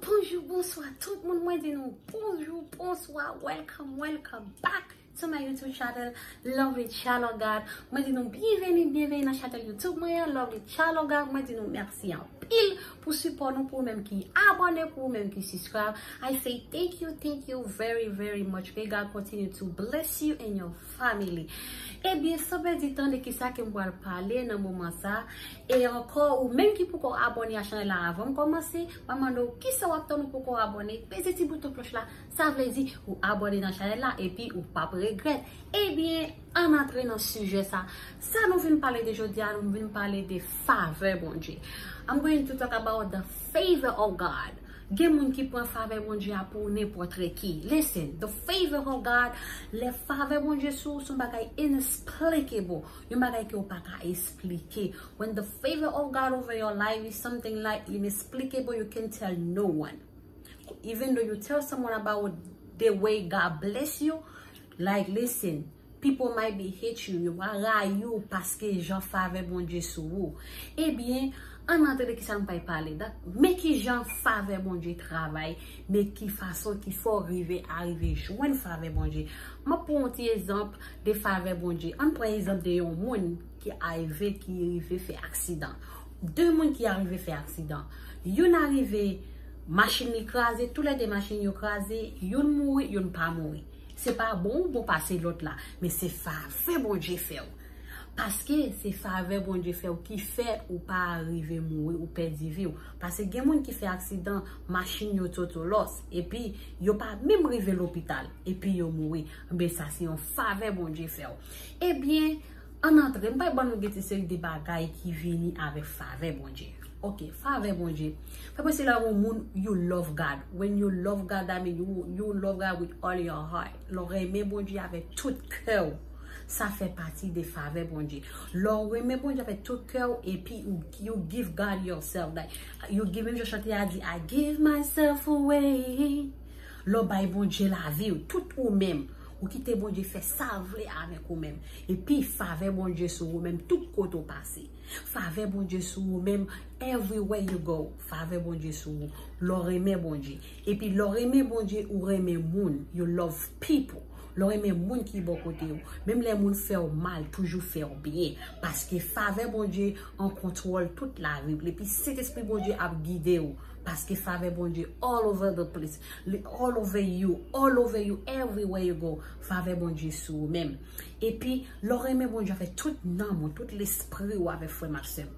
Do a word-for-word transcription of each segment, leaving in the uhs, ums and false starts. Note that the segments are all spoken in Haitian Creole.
Bonjou, bonswa tout moun. Mwen di nou bonjou, bonswa, welcome, welcome back to my YouTube channel, Lovely Child of God. Mwen di nou byenveni, byenveni nan chanèl YouTube mwen an, Lovely Child of God. Mwen di nou mèsi anpil pou sipò nou, pou ou menm ki abòne, pou ou menm ki subscribe. I say thank you, thank you very, very much. May God continue to bless you and your family. Ebyen, san pèdi tan, de kisa ke m pral pale nan moman sa? E ankò, ou menm ki poko abòne a chanèl la, avan m kòmanse, mwen mande w kisa w ap tann ou poko abòne, peze ti bouton klòch la, sa vle di ou abòne nan chanèl la epi ou p ap regrèt. Ebyen, ann antre nan sijè sa. Sa nou vin pale de jodi a, nou vin pale de favè Bondye. I'm going to talk about the favor of God. Gen moun ki pran favè Bondye a pou nenpòt ki. Listen, the favor of God, lè favè Bondye sou ou, se yon bagay inexplicable, yon bagay ke w pa ka esplike. When the favor of God over your life is something like inexplicable, you can tell no one. Even though you tell someone about the way God bless you, like, listen, people might be hate you, yo va rayi w paske jan favè Bondye sou ou. Ebyen, ann antre de kisa nou pral pale. Men ki jan favè Bondye travay, men ki fason ki fè w rive, arive jwenn favè Bondye. M ap pran yon ti egzanp de favè Bondye. Ann pran egzanp de yon moun ki arive, ki rive fè aksidan. De moun ki arive fè aksidan. Youn arive, machin li kraze, toulède machin yo kraze, youn mouri, youn pa mouri. Se pa bon ou bon pase lòt la, men se favè Bondye fè w. Paske se favè Bondye fè w ki fè ou pa rive mouri, ou pèdi vi w. Paske gen moun ki fè aksidan, machin yo totolos, epi yo pa menm rive lopital, epi yo mouri. Ebyen, sa se yon favè Bondye fè w. Ebyen, ann antre, m pral ban nou gen ti seri de bagay ki vini avèk favè Bondye. Ok, favè Bondye. Favè se lè yon moun, you love God. When you love God, that mean you, you love God with all your heart. Lè w renmen Bondye avèk tout kè w. Sa fè pati de favè Bondye. Lè w renmen Bondye avèk tout kè w, epi you, you give God yourself. Like, you give him, jan chante a di, I give myself away. Lè w bay Bondye lavi w, tout ou menm, ou kite Bondye fè sa l vle avèk ou menm. Epi favè Bondye sou ou menm tout kote w pase. Favè Bondye sou ou menm, everywhere you go. Favè Bondye sou ou. Lè w renmen Bondye. Epi lè w renmen Bondye, ou renmen moun. You love people. Lè w renmen moun ki bò kote w. Menm lè moun fè w mal, toujou fè w byen. Paske favè Bondye an kontwòl tout lavi w. Epi Sentespri Bondye ap gide w. Paske favè Bondye all over the place. Li all over you. All over you. Everywhere you go. Favè Bondye sou ou menm. Epi, lè w renmen Bondye avèk tout nanm ou, tout lespri w avèk frè m ak sè m.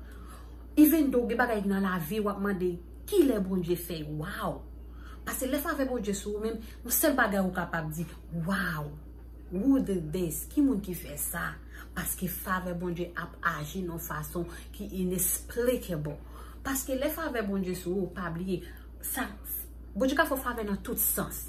Even though gen bagay ki nan lavi w ap mande, kilè Bondye fè? Wow! Paske lè favè Bondye sou ou menm, yon sèl bagay ou kapab di, wow! Who did this? Ki moun ki fè sa? Paske favè Bondye ap aji nan yon fason ki inexplicable. Paske lè favè Bondye sou ou, pa bliye, sa, Bondye ka fè w favè nan tout sans.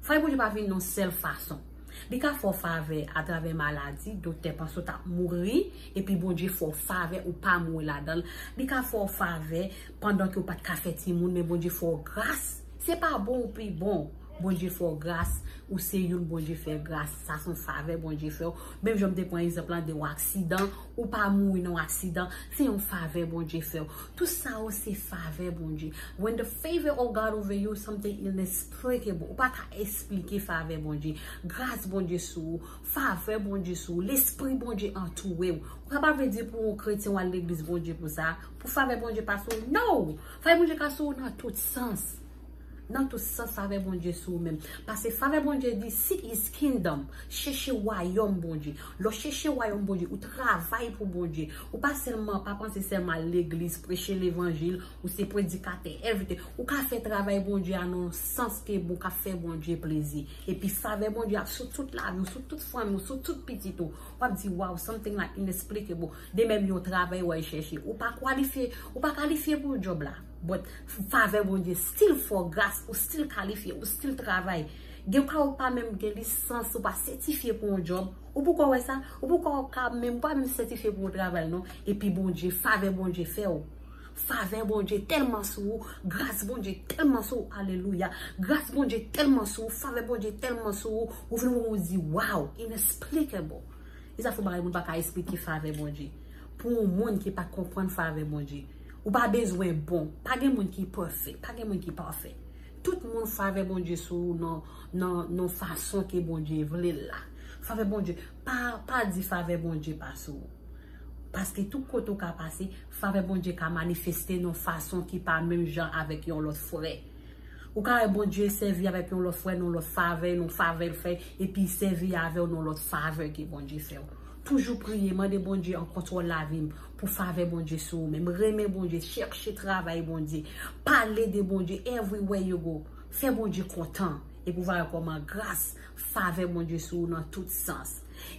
Favè Bondye pa vin nan yon sèl fason. Li ka fè w favè atravè maladi, doktè panse w t ap mouri, epi Bondye fè w favè ou pa mouri ladan l. Li ka fè w favè pandan ke w pa t ka fè timoun, men Bondye fè w gras. Se pa bon ou pi bon. Bondye fè w gras, ou se youn Bondye fè gras. Sa se yon favè Bondye fè w. Menm jan m te pran egzanp lan de yon aksidan, ou pa mouri nan yon aksidan, se yon favè Bondye fè w. Tout sa yo se favè Bondye. When the favor of God over you, something inexplicable. Ou pa ka esplike favè Bondye. Gras Bondye sou ou, favè Bondye sou ou, lespri Bondye antoure w. Ou ka pa vle di pou yon kretyen w al legliz Bondye pou sa, pou favè Bondye pase w. No! Favè Bondye ka sou ou nan tout sans. Nan tout sans, favè Bondye sou ou menm. Paske favè Bondye di, seek his kingdom. Chèche wayòm Bondye. Lè w chèche wayòm Bondye, ou travay pou Bondye. Ou pa sèlman, pa panse sèlman al legliz, preche levanjil, ou se predikatè, everything. Ou ka fè travay Bondye a nan yon sans ke bon, ka fè Bondye plezi. Epi favè Bondye ap sou tout lavi w, sou tout fanmi w, sou tout pitit ou. W ap di, wow, something like inexplicable. De menm yon travay w al chèche. Ou pa kwalifye, ou pa kalifye pou djòb la. But favè Bondye still fè w gras, ou still kalifye, ou still travay. Gen ka ou pa menm gen lisans, ou pa sètifye pou yon djòb. Ou poko wè sa? Ou poko ka menm, pa menm sètifye pou yon travay non. Epi Bondye, favè Bondye fè w. Favè Bondye tèlman sou ou, gras Bondye tèlman sou ou, alelouya. Gras Bondye tèlman sou ou, favè Bondye tèlman sou ou, ou vin wè ou di, wow, inexplicable. E sa fè bagay moun pa ka esplike favè Bondye. Pou yon moun ki pa konprann favè Bondye, ou pa bezwen bon. Pa gen moun ki pèfè, pa gen moun ki pafè. Tout moun favè Bondye sou ou nan, nan, nan fason ke Bondye vle l la. Favè Bondye, pa, pa di favè Bondye pa sou ou. Paske tout kote ou ka pase, favè Bondye ka manifeste nan fason ki pa menm jan avèk yon lòt frè. Ou ka wè Bondye sèvi avèk yon lòt frè, nan lòt favè, nan favè l fè, epi sèvi avè w nan lòt favè ke Bondye fè w. Toujou priye, mande Bondye an kontwòl lavi m pou favè Bondye sou ou menm. Renmen Bondye, chèche travay Bondye, pale de Bondye everywhere you go. Fè Bondye kontan. Epi w va wè kòman gras, favè Bondye sou ou nan tout sans.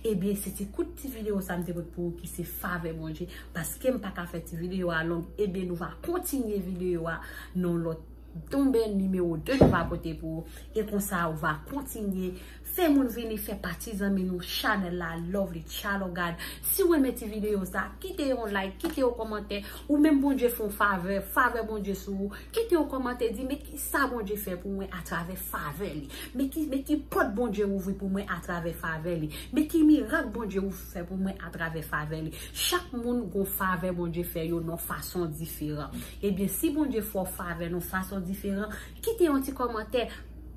Ebyen, se ti kout ti videyo sa m te pote pou ou ki se favè Bondye. Paske m pa ka fè ti videyo a long, ebyen, nou va kontinye videyo a nan lòt tonbe nimewo de nou va pote pou ou. E konsa, ou va kontinye fè moun vini fè pati zanmi nou chanèl la, Lovely Child of God. Si w renmen ti videyo sa, kite yon like, kite yon kòmantè. Ou menm Bondye fè yon favè, favè Bondye sou ou. Kite yon kòmantè, di, men ki sa Bondye fè pou mwen atravè favè li. Men ki, men ki pòt Bondye ouvri pou mwen atravè favè li. Men ki mirak Bondye ou fè pou mwen atravè favè li. Chak moun gon favè Bondye fè yo nan fason diferan. Ebyen, si Bondye fè w favè nan fason diferan, kite yon ti kòmantè.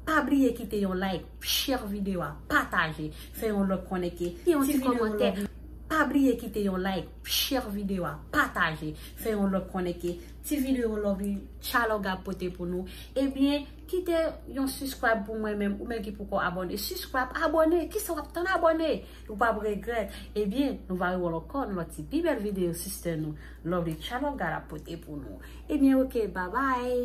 Pa bliye kite yon like, share videyo a, pataje, fè yon lòt konnen ke kite yon ti kòmantè. Pa bliye kite yon like, share videyo a, pataje, fè yon lòt konnen ke ti videyo Lovely Child of God pote pou nou. Ebyen, kite yon subscribe pou mwen menm, ou menm ki poko abòne. Subscribe, abòne, kisa w ap tann, abòne. Ou p ap regrèt. Ebyen, nou va rewè ankò nan lòt ti pi bèl videyo sister nou, Lovely Child of God ap pote pou nou. Ebyen, oke, babay.